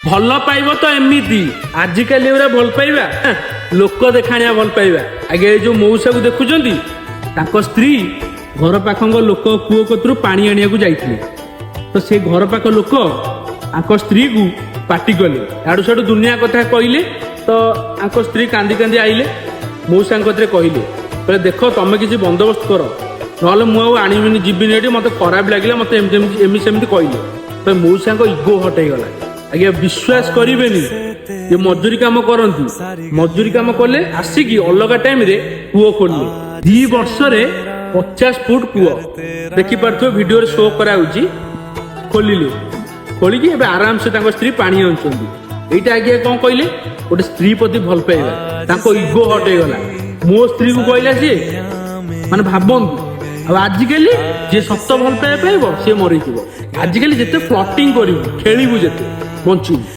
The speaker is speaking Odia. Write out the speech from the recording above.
ଭଲ ପାଇବ ତ ଏମିତି। ଆଜିକାଲି ଏଗୁରା ଭଲ ପାଇବା ହେଁ, ଲୋକ ଦେଖାଣିଆ ଭଲ ପାଇବା ଆଜ୍ଞା। ଏଇ ଯୋଉ ମଉସାକୁ ଦେଖୁଛନ୍ତି, ତାଙ୍କ ସ୍ତ୍ରୀ ଘର ପାଖଙ୍କ ଲୋକ କୂଅ କତରୁ ପାଣି ଆଣିବାକୁ ଯାଇଥିଲେ। ତ ସେ ଘର ପାଖ ଲୋକ ଆଙ୍କ ସ୍ତ୍ରୀକୁ ପାଟି କଲେ, ଆଡୁ ସାଡୁ ଦୁନିଆ କଥା କହିଲେ। ତ ଆଙ୍କ ସ୍ତ୍ରୀ କାନ୍ଦି କାନ୍ଦି ଆଇଲେ, ମଉସାଙ୍କ କତିରେ କହିଲେ, କହିଲେ, "ଦେଖ, ତମେ କିଛି ବନ୍ଦୋବସ୍ତ କର, ନହେଲେ ମୁଁ ଆଉ ଆଣିବିନି, ଯିବିନି ଏଠି। ମତେ ଖରାପ ଲାଗିଲା, ମତେ ଏମିତି ଏମିତି ଏମିତି ସେମିତି କହିଲେ।" ତ ମଉସାଙ୍କ ଇଗୋ ହଟ୍ ହେଇଗଲା। ଆଜ୍ଞା, ବିଶ୍ୱାସ କରିବେନି ଯେ ମଜୁରୀ କାମ କରନ୍ତି। ମଜୁରୀ କାମ କଲେ, ଆସିକି ଅଲଗା ଟାଇମରେ କୂଅ ଖୋଳିଲେ। 2 ବର୍ଷରେ 50 ଫୁଟ କୂଅ, ଦେଖିପାରୁଥିବେ ଭିଡିଓରେ ଶୋ କରାହଉଛି, ଖୋଲିଲେ। ଖୋଳିକି ଏବେ ଆରାମସେ ତାଙ୍କ ସ୍ତ୍ରୀ ପାଣି ଆଣୁଛନ୍ତି। ଏଇଟା ଆଜ୍ଞା କଣ କହିଲେ? ଗୋଟେ ସ୍ତ୍ରୀ ପ୍ରତି ଭଲ ପାଇବା। ତାଙ୍କ ଇଗୋ ହଟ୍ ହେଇଗଲା, ମୋ ସ୍ତ୍ରୀକୁ କହିଲା ସିଏ, ମାନେ ଭାବନ୍ତୁ। ଆଉ ଆଜିକାଲି ଯିଏ ସତ ଭଲ ପାଇବା ପାଇବ, ସିଏ ମରିଯିବ। ଆଜିକାଲି ଯେତେ ଫ୍ଲଟିଂ କରିବୁ, ଖେଳିବୁ, ଯେତେ ବଞ୍ଚିବୁ।